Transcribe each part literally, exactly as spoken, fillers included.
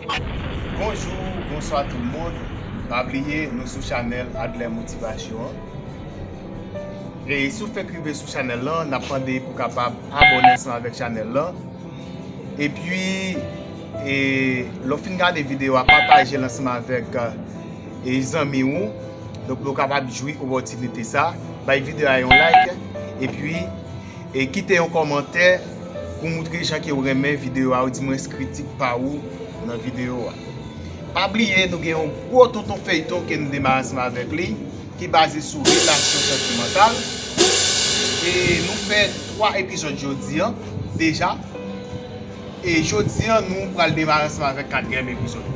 Bonjou, bonswa tout moun. Pa bliye, nou sou chanèl Adler Motivasyon an. E si w fèk rive sou chanèl lan, n ap mande pou w kapab abòne ansanm avèk chanèl lan. Epi, e, lè w fin gade videyo a, pataje l ansanm avèk, e, zanmi w. Donk, pou w kapab jwi opòtinite sa. Bay videyo a yon like. Epi, e kite yon kòmantè pou moutre jan ke w renmen videyo a, oudimwens kritik pa ou nan videyo a. Pa bliye, nou gen yon gwo tonton feyton ke nou demare ansanm avèk li, ki baze sou relasyon santimantal. E nou fè twa epizòd jodi a deja. E jodi a, nou pral demare ansanm avèk katriyèm epizòd.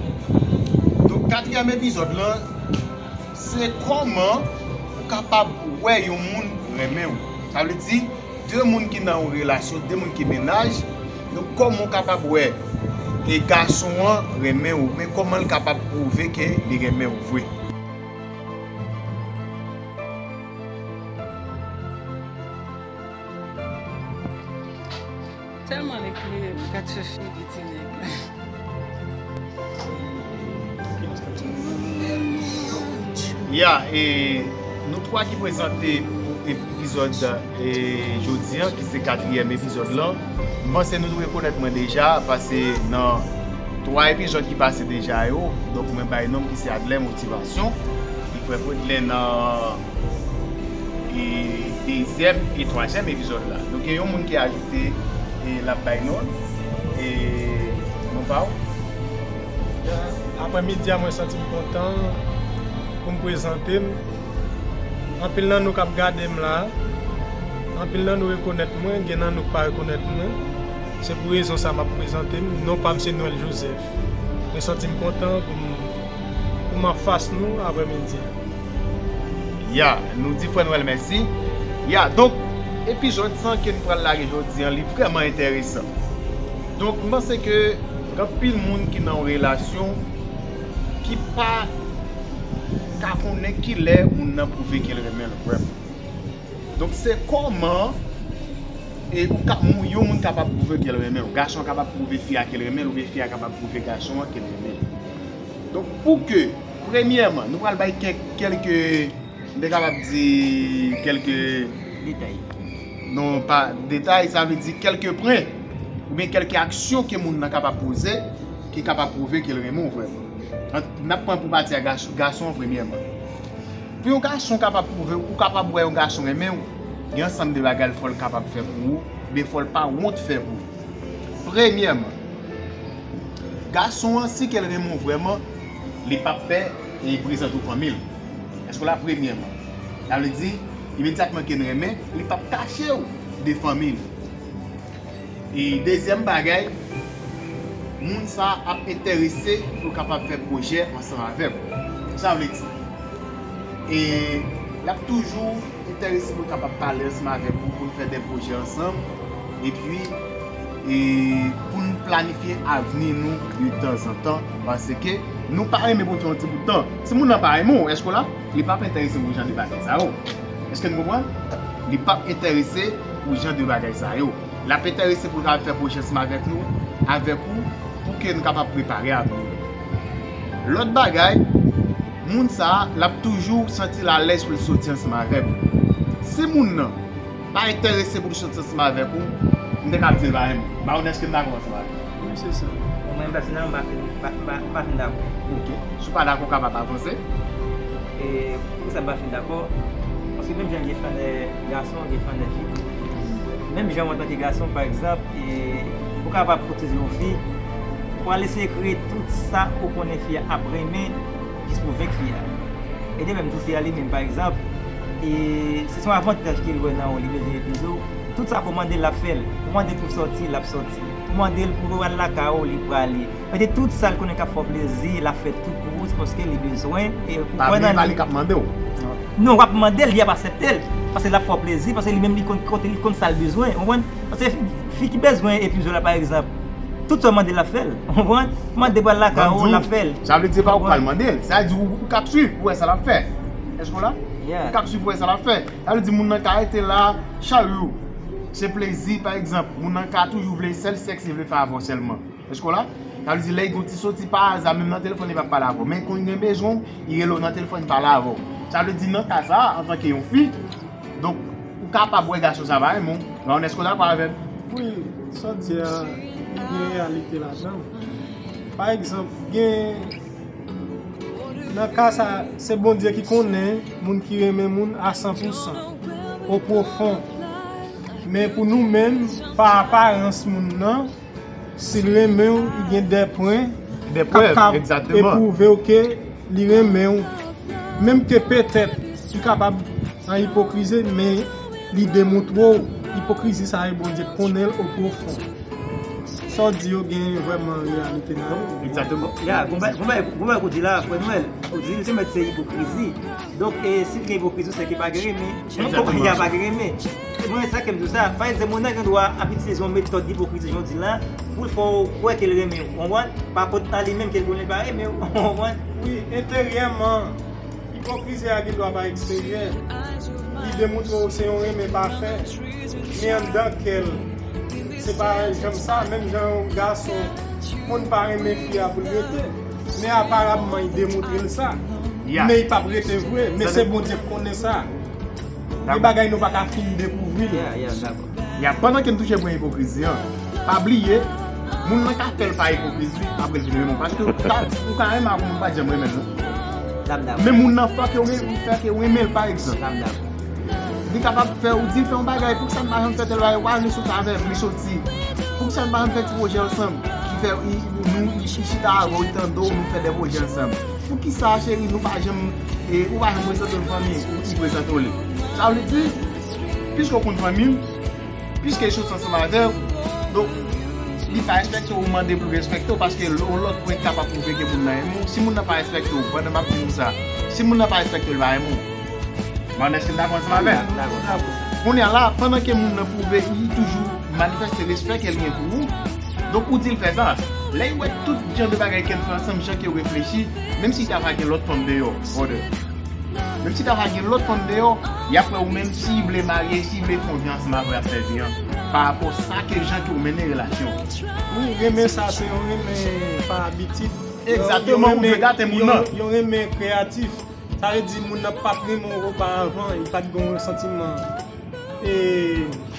Donk, katriyèm epizòd lan, se kòman ou kapab wè yon moun renmen w. Sa vle di, de moun ki nan yon relasyon, de moun ki mennaj, donk kòman w kapab wè e gason an renmen w, men kòman l kapab pwouve ke li renmen w vre. Tèlman l enklere m, gad fè figi ti nèg la. Ya, e nou twa ki prezante pou epizòd, e, jodi an, ki se katriyèm epizòd lan. M panse nou rekonèt mwen deja, paske nan twa epizòd ki pase deja yo, donk mwen bay non m ki se Adler Motivasyon. Li fè pwodle nan e dezyèm e twazyèm epizòd la. Nou gen yon moun ki ajoute e l ap bay non l. E non pa w? Aprè midi a, mwen santi m kontan pou m prezante m. Anpil nan nou k ap gade m la, anpil nan nou rekonèt mwen, gen nan nou k pa rekonèt mwen. Se pou rezon sa m ap prezante m. Non pa m se Noël Joseph. Mwen santi m kontan pou m, pou m anfas nou aprè midi a. Ya, nou di frè Nwèl mèsi. Ya, donk, epizòd sa ke n pral lage jodi an, li vrèman enteresan. Donk, m panse ke gen anpil moun ki nan yon relasyon ki pa ka konnen kilè moun nan pwouve ke l renmen l vrèman. Donk, se kòman e ou ka, moun, yon moun kapab pwouve ke l renmen w. Gason an kapab pwouve fi a ke l renmen l, oubyen fi a kapab pwouve gason an ke l renmen l. Donk, pou ke, premyèman, nou pral bay kèk, kèlke, m te kapab di kèlke detay. Non, pa detay, sa vle di kèlke pwen, oubyen kèlke aksyon ke moun nan kapab poze, ki kapab pwouve ke l renmen w vrèman. An, n ap pran pou pati a gason, gason an premyèman. Pou yon gason kapab pwouve w, ou kapab wè yon gason renmen w, gen ansanm de bagay l fò l kapab fè pou ou, oubyen fò l pa wont fè pou ou. Premyèman, gason an, si ke l renmen w vrèman, li p ap pè e prezante w fanmi l. Èske w la? Premyèman. Sa vle di, imedyatman ke l renmen, li p ap kache w de fanmi l. E dezyèm bagay, moun sa a ap enterese pou l kapab fè pwojè ansanm avè w. Sa vle di, e l ap toujou enterese pou l kapab pale ansanm avèk ou, pou n fè de pwojè ansanm, epi e pou n planifye avni nou de tanzantan, paske nou pa renmen pou fè yon ti bout tan. Si moun nan pa renmen w, èske w la? Li p ap enterese pou jan de bagay sa yo. Èske n konprann? Li p ap enterese pou jan de bagay sa yo. L ap enterese pou l kapab fè pwojè ansanm avèk nou, avèk ou, pou ke n kapab prepare avni nou. Lòt bagay, moun sa a, l ap toujou santi l alèz pou l soti ansanm avèk ou. Si moun nan pa enterese pou l soti ansanm avèk ou, m te ka di l pa renmen w. M pa konnen èske n dakò ansanm avè m. Wi, se sa. Bon, mwen, pèsonèlman, m pa fin, pa, pa, pa fin dakò. Ok. Si w pa dakò, w kapab avanse. E poukisa m pa fin dakò? Paske menm jan gen fanè gason, gen fanè fi. Menm jan ou antanke gason, pa egzanp, e ou kapab koutize yon fi, ou pral eseye kreye tout sa ou konnen fi a ap renmen, jis pou venk fi a. E de menm tou, fi a li menm, pa egzanp, e si se yon avantaj ke l wè nan ou, li bezwen epize w, tout sa ke w mande l, l ap fè l. Ou mande l pou sòti, l ap sòti. Ou mande l pou al lakay ou, li prale. Mete tout sa l konnen k ap fè w plezi, l ap fè tout pou ou, se paske li bezwen, e ou kwè nan li. Pa li k ap mande w. Non, w ap mande l, li ap aksepte l. Paske l ap fè w plezi, paske li menm li konn kote, li konn sa l bezwen, ou konprann? Paske fi, fi ki bezwen epize w la, pa egzanp, tout sa w mande l, l ap fè l, ou konprann? Mande pou al lakay ou, l ap fè l. Sa vle di pa ou k pral mande l. Sa vle di ou, ou k ap swiv, ou wè sa l ap fè. Èske w la? Ou k ap swiv, ou wè sa l ap fè. Sa vle di moun nan ka rete la, chak jou. Se plezi, pa egzanp, moun nan ka toujou vle sèl sèks, li vle fè avè w sèlman. Èske w la? Sa vle di, lè li gen yon ti soti pa aza, menm nan telefòn, li p ap pale avè w. Men kon li gen bezwen w, li rele w nan telefòn, li pale avè w. Sa vle di, nan ka sa a, antanke yon fi, donk, ou kapab wè gason sa pa renmen w. Rawon, èske w dakò avè m? Wi, sa w di a, gen reyalite ladan l. Pa egzanp, gen, nan ka sa, se Bondye ki konnen moun ki renmen moun a san pou san, o pwofon. Men pou nou menm, pa aparans moun nan, si l renmen w, li gen de pwen k ap ka epwouve w ke li renmen w. Menm ke petèt li kapab nan ipokrizi, men li demontre w ipokrizi sa a, e Bondye konnen l o pwofon. Sa w di yo gen vrèman reyalite nan yo. Egzakteman. Ya, gon bagay, gon bagay, gon bagay ou di la, frè Nwèl. Ou di l se mèt se ipokrizi. Donk, e, si l gen ipokrizi, se ke pa gen renmen. Mwen, egzakteman, ipokrizi a pa gen renmen. E mwen, sa ke m di w sa. Pa egzanp, moun nan gen dwa ap itilize yon metòd ipokrizi, jan w di la, pou l fè w kwè ke l renmen w. Ou konprann? Pa rapò a li menm ke l konnen l pa renmen w. Ou konprann? Wi, enteryèman. Ipokrizi a gen dwa pa eksteryè. Li demontre w se yon renmen pafè. Men anndan kè l, se pa janm sa. Menm jan yon gason konn pa renmen fi a pou l rete. Men aparamman, li demontre l sa. Ya. Men li p ap rete vre. Men se Bondye k konnen sa. Gen bagay nou pa ka fin dekouvri l. Ya, ya, dakò. Ya, pandan ke n touche pwen ipokrizi an, pa bliye, moun nan ka fè l pa ipokrizi, apre l vin renmen w. Paske ou ka, ou ka renmen ak moun ou pa t janm renmen l, non. Dam, dam. Men moun nan fè ke w ren-, fè ke w renmen l, pa egzanp. Dam, dam. Li kapab fè, ou di l fè yon bagay, poukisa n pa janm fè tèl bagay, w al soti avè m, li soti. Poukisa n pa janm fè ti pwojè ansanm, ki fè, i, nou, i, i chita avè w, i tande w, nou fè de pwojè ansanm. Poukisa, cheri, nou pa janm, e, ou pa janm prezante m fanmi, ou, i prezante w li? Sa vle di, piske w konn fanmi m, piske l soti ansanm avè w, donk, li pa respekte w, ou mande pou l respekte w, paske l, yon lòt pwen ki kapab pwouve ke moun nan renmen w. Si moun nan pa respekte w, pandan m ap di nou sa, si moun nan pa respekte w, li pa renmen w. Mwen, èske n dakò ansanm avè l? Dakò, dakò. Kounye a la, pandan ke moun nan pwouve, li toujou manifeste respè ke l gen pou ou, donk ou di l fè sa. Lè yo wè tout jan de bagay ke n fè ansanm, jan ke yo reflechi, menm si ta va gen lòt fanm deyò, brother. Menm si ta va gen lòt fanm deyò, y ap wè ou menm, si l vle marye, si l vle fè yon vi ansanm avè w, y ap fè vi an. Pa rapò sa ke jan ke w mennen relasyon. Wi, renmen sa, se yon renmen pa abitid. Egzakteman, ou dwe gate moun nan. Yon, yon renmen kreyatif. Sa vle di moun nan pa t renmen w oparavan, li pa t gen yon santiman, e,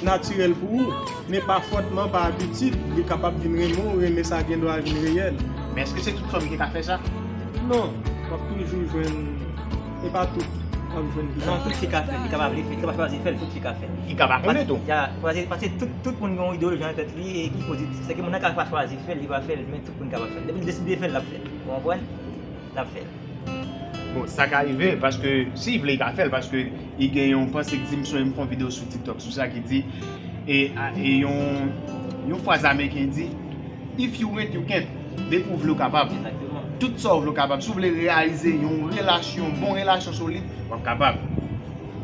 natirèl pou ou, men pa fòtman, pa abitid, li kapab vin renmen w, renmen sa gen dwa vin reyèl. Men èske se tout fanm ki ka fè sa? Non, w ap toujou jwenn, e pa tout w ap jwenn ki ka fè. Non, tout fi ka fè l, li kapab vle fè l, li kapab chwazi fè l, tout fi ka fè l. Li kapab konnen tou. Ya, paske, paske tout, tout moun gen yon ideyoloji nan tèt li e ki pozitif. Se ke moun nan ka pa chwazi fè l, li pa fè l, men tout moun kapab fè l. Depi l deside fè l, l ap fè l. Ou konprann? L ap fè l. Bon, sa ka rive, paske si l vle, li ka fè l, paske li gen yon panse ki di, m sonje m fè yon videyo sou TikTok sou sa ki di, e, a, e yon, yon fraz ameriken di, "If you want, you can." Depi w vle, w kapab. Egzakteman. Tout sa w vle, w kapab. Si w vle reyalize yon relasyon, bon relasyon solid, w ap kapab.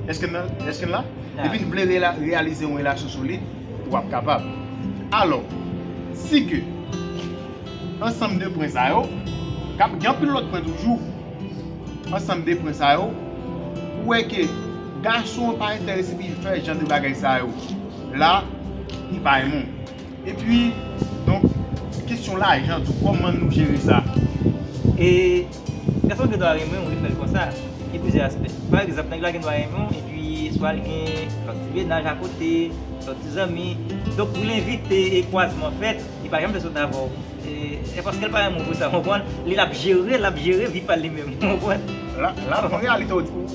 Èske n la? Èske n la? Depi n vle rela-, reyalize yon relasyon solid, w ap kapab. Alò, si ke ansanm de pwen sa yo, k ap gen anpil lòt pwen toujou, ansanm de pwen sa yo, ou wè ke gason an pa enterese pou l fè jan de bagay sa yo, la, li pa renmen w. Epi, donk, kesyon lajan tou, kòman nou jere sa? E, gason gen dwa renmen w, li fè l konsa. Gen plizyè aspè. Pa egzanp, nèg la gen dwa renmen w, epi swa l gen lòt ti mennaj akote, lòt ti zanmi. Donk, pou l envite e kwazman fèt, li pa janm vle sot avè w. E, e paske l pa renmen w pou sa, w konprann? Li l ap jere, l ap jere vi pa l li menm, w konprann? La, la, yon reyalite, yon, yon,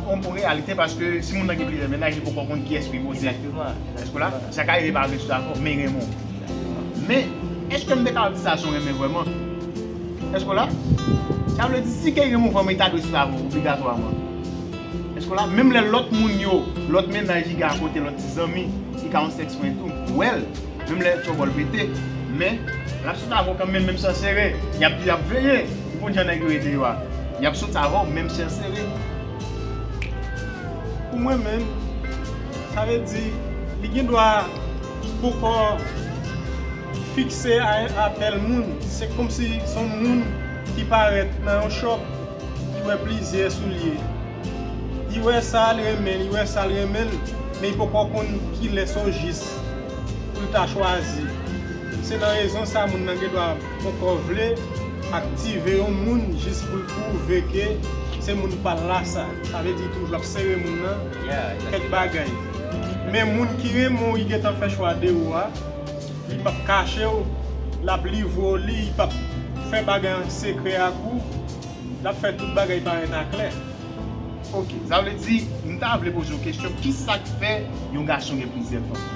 yon, yon reyalite, paske si moun nan gen plizyè mennaj, li poko konn kiyès pou li poze. Egzakteman, egzakteman. Èske w la? Sa ka rive pa vle sot avè w, men renmen w. Men, èske m te ka di sa se yon renmen vrèman? Èske w la? Sa vle di, si gen yon mouvman, men ta dwe sot avè w obligatwaman. Èske w la? Menm lè lòt moun yo, lòt mennaj li gen akote, lòt ti zanmi, li ka yon sèks fren tou, ou wè l, menm lè tchòbòl pete, men l ap sot avè w kanmenm, menm san sere. Y ap, y ap veye. Ou konn jan nèg yo ye deyò a. Y ap sot avè w, menm san sere. Pou mwen menm, sa vle di, li gen dwa poko fikse a, a tèl moun. Se kòmsi se yon moun ki parèt nan yon shop, ki wè plizyè soulye. Li wè sa, l renmen l, li wè sa, l renmen l, men li poko konn kilès ojis pou l ta chwazi. Se nan rezon sa moun nan gen dwa poko vle aktive yon moun jis pou l pwouve ke se moun pa l la sa. Sa vle di toujou ap sere moun nan kèk bagay. Men moun ki renmen w, li gentan fè chwa de ou a, li p ap kache w, l ap livre w li, li p ap fè bagay an sekrè ak ou, l ap fè tout bagay parèt aklè. Ok, sa vle di, m ta vle poze yon kesyon, ki sa k fè yon gason gen plizyè fanm?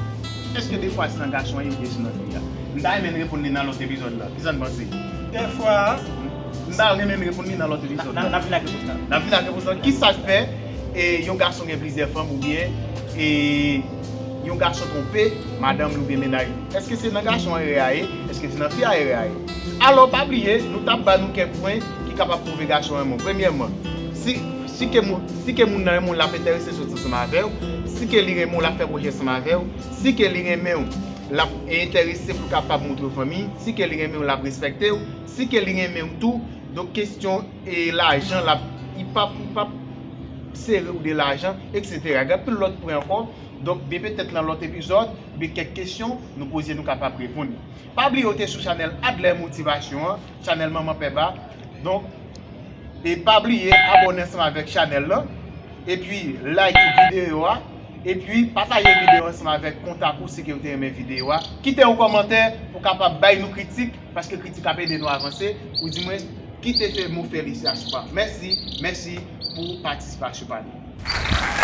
Èske defwa se nan gason an ye oubyen se nan fi a? M ta renmen n reponn li nan lòt epizòd la. Kisa n panse? Defwa, M ta renmen n reponn li nan lòt epizòd la. N ap vin ak repons la. N ap vin ak repons la. Ki sa k fè e, yon gason gen plizyè fanm oubyen e, yon gason twonpe madanm li oubyen mennaj li? Èske se nan gason an erè a ye? Èske se nan fi a erè a ye? Alò, pa bliye, nou t ap ba nou kèk pwen ki kapab pwouve gason renmen w. Premyèman, si, si ke moun, si ke moun nan renmen w, l ap enterese soti ansanm avè w. Si ke li renmen w, l ap fè pwojè ansanm avè w. Si ke li renmen w, l ap enterese pou l kapab montre w fanmi. Si ke li renmen w, l ap respekte w. Si ke li renmen w tou, donk kesyon e lajan, l ap, li p ap, li p ap sere w de lajan, etsetera. Gen anpil lòt pwen ankò. Donk, byen petèt nan lòt epizòd, byen kèk kesyon nou poze, nou kapab reponn. Pa bliye w te sou chanèl Adler Motivasyon an, chanèl Manman Pèba. Donk, e pa bliye abòne ansanm avèk chanèl lan, epi like videyo a, epi pataje videyo ansanm avèk kontak ou si ke w te renmen videyo a. Kite yon kòmantè pou kapab bay nou kritik, paske kritik ap ede nou avanse. Ou di mwen, kite se mo felisyasyon pa. Mèsi, mèsi pou patisipasyon pa nou.